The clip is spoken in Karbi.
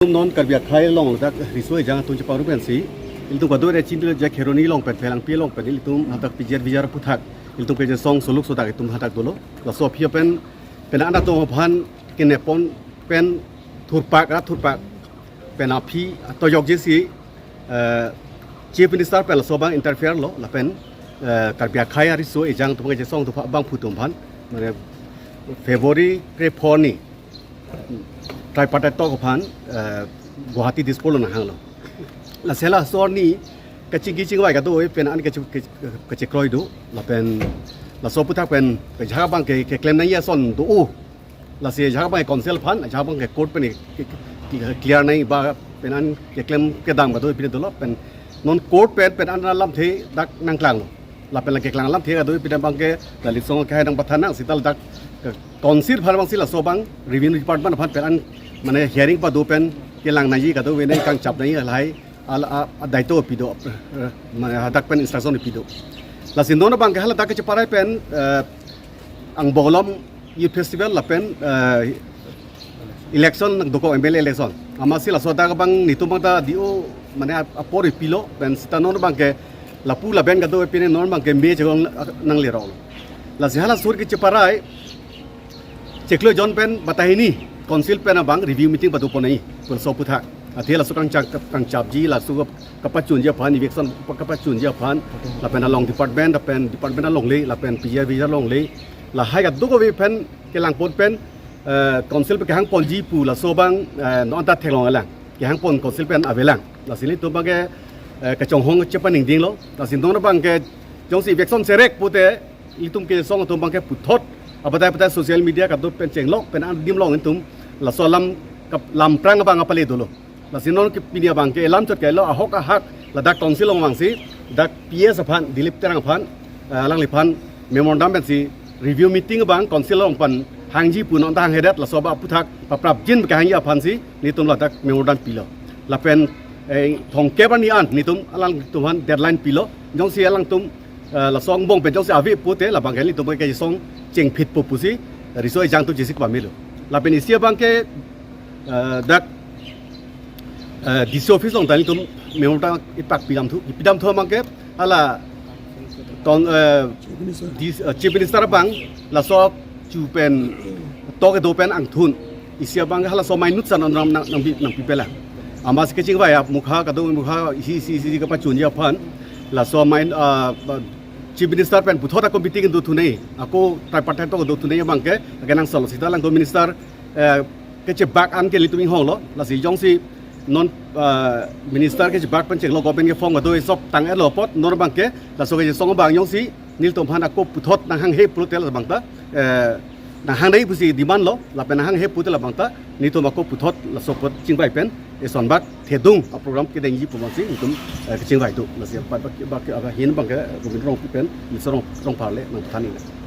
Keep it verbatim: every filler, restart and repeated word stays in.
Non Karbi akhei along dak riso ejang atum cheparu pensi, ilitum kadokave chindile ja Kheroni along pen, Phelangpi along pen, ilitum hadak P G R V G R aphuthak, ilitum kejasong soluk sodak itum hadak dolo. Laso aphi pen, pen anda tong aphan kenepon pen thurpak, rat thurpak pen aphi atoyok jesi, eh, Chief Minister pen laso abang interfere lo, lapen, eh, Karbi akhei ariso ejang atum kejasong atum abangphu atum aphan, mane February krephongo arni, tripartite talk aphan, eh, Guwahati Dispur along nanghanglo. Lasi laso arni kachingki chingvai kadokave pen an kachi-, kachi-, kachikroi do, lapen laso aphuthak pen kejak abang ke, keklem nangji ason do-o. Lasi kejak abang ke council aphan, kejak abang ke court pen ke, ke, ke clear nangji ba pen an keklem kedam kadokave pine dolo, pen non court pen, pen an alamthe dak nangklanglo. Lapen la keklang alamthe kadokave pine abang ke, la Litsong akhei nangpathan nang, seta ladak ke council aphan abangsi laso abang revenue department aphan pen an, mane hearing pado pen kelang nangji kadokave nangkangchap nangji lahai al a, a daito pido, eh, mane hadak pen instruction pido. Lasi non abang ke haladak kacheparai pen, eh, angbong along Youth Festival lapen, eh, election nangdokok, M L A election. Amatsi laso adak abang netum abang ta D O mane ap-, apor pilo, pen seta non abang ke lapu lapen kadokave pine non abang ke me chegong nangle rong. Lasi hala sur kacheparai, chiklo June pen batai hini council pen abang review meeting pado pon nangji pu laso aphuthak. Athe laso kangchap, kangchapji, laso kapachunji aphan, eviction kapachunji aphan, lapen along department, lapen department alongle, lapen P G R V G R alongle, lahai kadokave pen kelangpon pen, eh, council pen kehangponji pu laso abang, eh, non ta theklong alang, kehangpon council pen avelang. Lasi ilitum abang ke, eh, kachonghong chepaningdinglo. Lasi non abang ke jongsi eviction serek pute, ilitum kejasong atum abang ke puthot apatai apatai social media kadokave pen chenglok pen adim along ilitum laso alam kap-, lamprang abang apale dolo. Lasi non ke pini abang ke alam chot kelo, ahok ahak ladak council along abangsi dak P S aphan, Dilip Terang aphan, eh, alangliphan memorandum pensi review meeting abang council along pen hangji pu non ta hanghedet, laso abang aphuthak paprapjin kehangji aphansi netum ladak memorandum pilo. Lapen, eh, thomkep arni an netum alangtum aphan deadline pilo. Jongsi alangtum, eh, laso angbong pen jongsi ave pute, labang ke netum kejasong chengphitpo pusi riso ejang atum chesik pamelo. Lapen isi abang ke, eh, dak, eh, D C office along ta netum memorandum ipak pidamthu, pidamthu abang ke hala ton, eh, dis-, eh, Chief Minister abang laso chu pen tok kedo pen angthun, isi abang halaso minute san nang, nang, nangpi, nangpipelang. Amatsi kachingvai amukha, kadokave mukha isi isi isi kapachunji aphan, laso main, ah, Chief Minister pen puthot ako meeting do thunei, ako tripartite talk do thunei abang ke, kenangsot lo, seta alangtum minister, eh, kechebak an ke ilitum inghonglo. Lasi jongsi non, eh, minister kechebak pen chenglok government ke form kadokave sop tang-etlo apot, non abang ke laso kejasong abang jongsi nelitum aphan ako puthot nanghanghe pulote labang ta, eh, nanghang nangji pusi demand lo, lapen nanghanghe pute labang ta netum ako puthot laso apot chingvai pen esonbak thedung aprogram kedengji pu abangsi netum, eh, kachingvai do. Lasi bak, bak, bak, ahin abang ke Govindra Rongpi pen Litsong Rong, Rongphar le nangpathan nang.